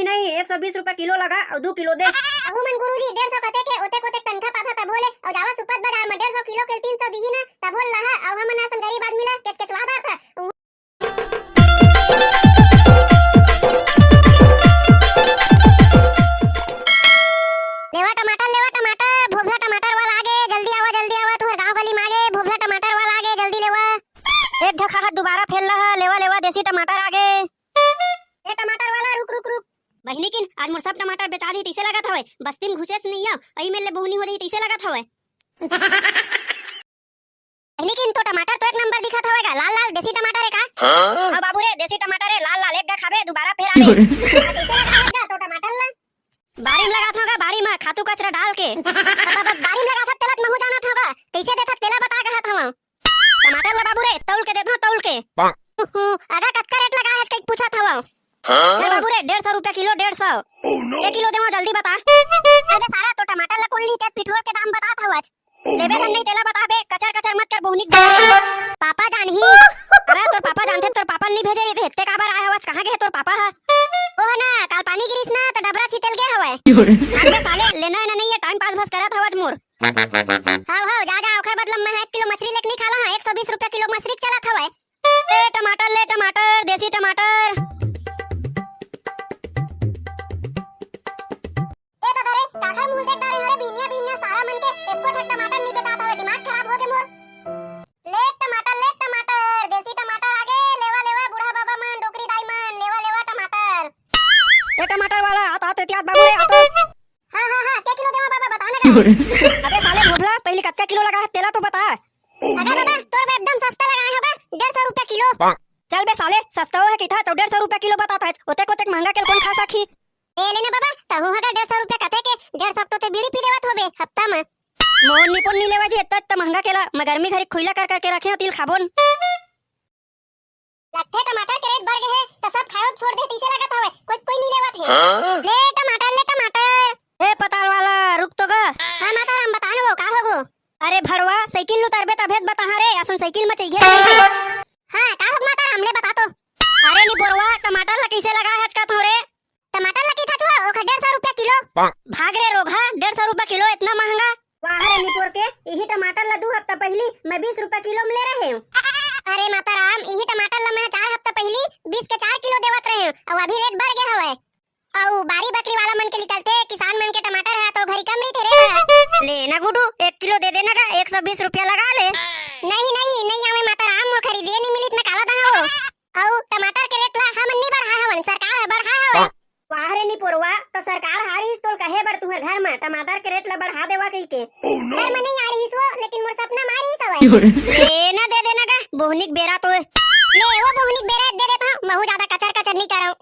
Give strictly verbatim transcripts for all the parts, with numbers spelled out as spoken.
नहीं, एक सौ बीस रुपया किलो लगा अउ दू किलो दे। अहू मन गुरुजी, डेढ़ सौ कते के ओतेक ओतेक तनखा पाथा तभो ले, अउ जावा सुपत बाजार म डेढ़ सौ किलो के तीन सौ दिही ना, तभो ले लहा, अउ हमन असन गरीब आदमी ला केचकेचवा डारथा। लेवा टमाटर, लेवा टमाटर, भोभला टमाटर वाला आगे, जल्दी आवा, जल्दी आवा, तुहर गांव गली म आगे, भोभला टमाटर वाला आगे, जल्दी लेवा। एक घा खाहत दुबारा फेर लहा, लेवा, लेवा, देसी टमाटर आगे। ए टमाटर वाला, रुक, रुक, रुक। बहिनी किन, आज मोर सब टमाटर बेचा दी तइसे लगत हवय। बस्ती म घुसेच नइ आव, अही मेर ले बोहनी हो जाही तइसे लगत हवय। बहिनी किन, तो टमाटर तो एक नंबर दिखत हवय गा, लाल लाल देसी टमाटर हे का? हाँ? हाँ बाबू रे, देसी टमाटर हे, लाल लाल, एक गा खाबे, दुबारा फेर आबे। तइसे लगत हवय गा तो टमाटर ला? बारी म लगात हव गा, बारी म खातू कचरा डाल के। अब, अब, अब बारी म लगात हव, तेला त महू जानत हव गा, कइसे देथव तेला बता कहत हव। टमाटर ला बाबू रे, तौल के देथव, तौल के। उहू, अगा कतका रेट लगा हस कइके पूछत हवव। हाँ? चल बाबू रे, डेढ़ सौ रुपया किलो, डेढ़ सौ। Oh no! के किलो देवं, जल्दी बता। अबे सारा, तो टमाटर ला कोन ली, ते पेट्रोल के दाम बतात हवच। Oh लेबे no! धन नहीं, तेला बता बे, कचर कचर मत कर, बोहनी के बेरा हे। पापा जानही। अरे तोर पापा जानथे, तोर पापा नहीं भेजे रहिथे, ते काबर आए हवच, कहाँ गे हे तोर पापा ह? ओह ना, काल पानी गिरिस ना, त डबरा छितेल गे हवय। अबे साले, लेना है ना नहीं है, टाइम पास बस करत हवच मोर। हाव, हाव, जा, जा, ओखर बदला म मैं एक किलो मछरी लेके नहीं खाला हाँ, एक सौ बीस रुपया किलो मछरी के चलत हवय। ए, टमाटर ले, टमाटर, देसी टमाटर। ए दादा रे, काखर मुंह देख डारे हो रे, बिहनिया, बिहनिया सारा मन के एको ठक टमाटर नहीं बेचात हवय, दिमाग खराब हो गे मोर। ले टमाटर, ले टमाटर, देसी टमाटर आगे, लेवा, लेवा, बूढ़ा बाबा मन, डोकरी दाई मन, लेवा, लेवा टमाटर। ए टमाटर वाला, आ तो, आ तो, एती आ तो बाबू रे, आ तो। हाँ, हाँ, हाँ, के किलो देवा बाबा, बता ना का? अबे साले भोभला, पहिली कतका किलो लगा हे, तेला तो बता। अगर बाबा, तोर बर एकदम सस्ता लगाए हवं, डेढ़ सौ रुपया किलो। चल बे साले, सस्ता हे कहिथा, तो डेढ़ सौ रुपया किलो बतात हस, ओतेक, ओतेक महंगा के ल कोन खा सकही? ए, ले ना बाबा, तहूँ ह गा डेढ़ सौ रुपया कथे के, डेढ़ सौ के तो ते बीड़ी पी लेवत होबे, हफ्ता म। मोहन निपुन नी लेवा जी, एतना, एतना महंगा के ला, मैं गर्मी घरी खुइला कर, कर के रखे हंव, तेला खाबोन। लगथे टमाटर के रेट बढ़ गे हे, त सब खाए छोड़ दे, तइसे लगत हवय, कोई, कोई नी लेवत हे। हाँ? ले टमाटर, ले टमाटर। ए पताल वाला, रुक तो गा। हाँ माता राम, बता न वो, का हो गो? अरे भड़वा, साइकिल ल उतारबे तभे त बताहां रे, असन साइकिल म चइघे रे। हाँ, का हो माता राम, ले बता तो। अरे निपोरवा, टमाटर ला कइसे लगाए हच का तोरे? टमाटर ला कहिथच वो, ओखर डेढ़ सौ रुपया किलो। भाग रे रोगहा, डेढ़ सौ रुपया किलो, एतना महंगा। वाह रे निपोर के, इही टमाटर ला दू हफ्ता पहिली मैं बीस रुपया किलो म ले रहेंव। अरे माता राम, इही टमाटर ला मैं चार हफ्ता पहिली बीस के चार किलो देवत रहेंव, अउ अभी रेट बढ़ गे हवय। अउ बारी बखरी वाला मन के निकलथे, किसान मन के टमाटर ह तो घरी कम रहिथे रे। ले ना गुडू, एक किलो दे देना गा, एक सौ बीस रुपया लगा ले। नहीं, नहीं, नहीं आवे माता राम, मोर खरीदे नहीं मिलिस, मैं काला दहा वो। अउ टमाटर के रेट ला हमन नी बढ़ाए हवन, सरकार ह बढ़ाए हवय। वाह रे निपोरवा, त सरकार ह आ रिहिस तोला कहे बर तुंहर घर म टमाटर के रेट ला बढ़ा देवा कहिके। घर म नहीं आ रिहिस वो, लेकिन मोर सपना म आ रिहिस हवय। ले ना दे देना गा, बोहनी के बेरा तो। ले वो बोहनी के बेरा दे देथंव, महू जादा कचर कचर नी करंव।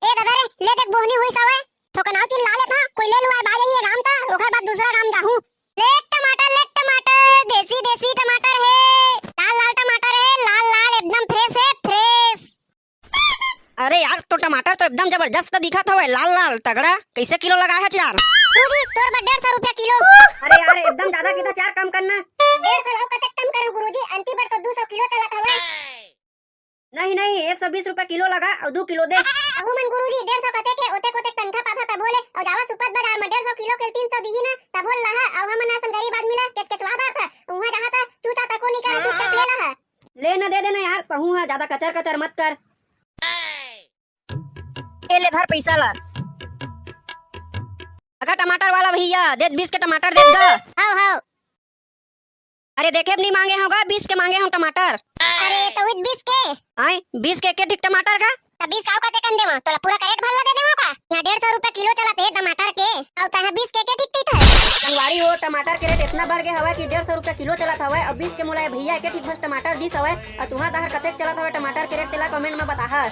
ए दादा रे, ले देख बोहनी होइस हवय। थोकन अउ चिल्ला लेथंव, कोई ले लुवाए बा जाही ये गांव त, ओखर बाद दूसरा गांव जाहूं। ले टमाटर, ले टमाटर, देसी देसी टमाटर हे, लाल लाल टमाटर हे, लाल लाल एकदम फ्रेश हे, फ्रेश। अरे यार, तो टमाटर तो एकदम जबरदस्त दिखत हवय, लाल लाल तगड़ा। कइसे किलो लगाए हच यार? गुरुजी, तोर बर डेढ़ सौ रुपया किलो। अरे यार, एकदम जादा कहिथच यार, कम करना। डेढ़ सौ अउ कतेक कम करंव गुरुजी, अंतिम बार तो दू सौ किलो चलत हवय। नहीं, नहीं, एक सौ बीस रुपया किलो लगा अउ दू किलो दे। अहू मन गुरुजी, डेढ़ सौ कते के ओतेक ओतेक तनखा पाथा तभो ले, अउ जावा सुपत बाजार म डेढ़ सौ किलो के तीन सौ दिही ना, तभो ले लहा, अउ हमन असन गरीब आदमी ला केचकेचवा डारथा, उहाँ जहाँ त चूचा तको नी करा, चुपचाप ले लहा। ले ना दे देना यार, तहूँ ह जादा कचर कचर मत कर। ए ले धर पइसा ला। अगर टमाटर वाला भैया, दे बीस के टमाटर दे गा। हव, हव। अरे देखे ब नी मांगे हंव गा, बीस के मांगे हंव टमाटर। अरे तो उही बीस के? आय, बीस के एके ठीक टमाटर का? त बीस का कते कन देवं? तोला पूरा कैरेट भर ला दे देवं का? यहाँ डेढ़ सौ रुपया किलो चलत हे टमाटर के, अउ तैं बीस के एके ठीक कहिथस। संगवारी हो, टमाटर के रेट इतना बढ़ गए हवय कि डेढ़ सौ रुपया किलो चलत हवय, अउ बीस के मोला ये भैया एके ठीक बस टमाटर दीस हवय, अउ तुंहर डहर कतेक चलत हवय टमाटर के रेट, तेला कमेंट में बताहा।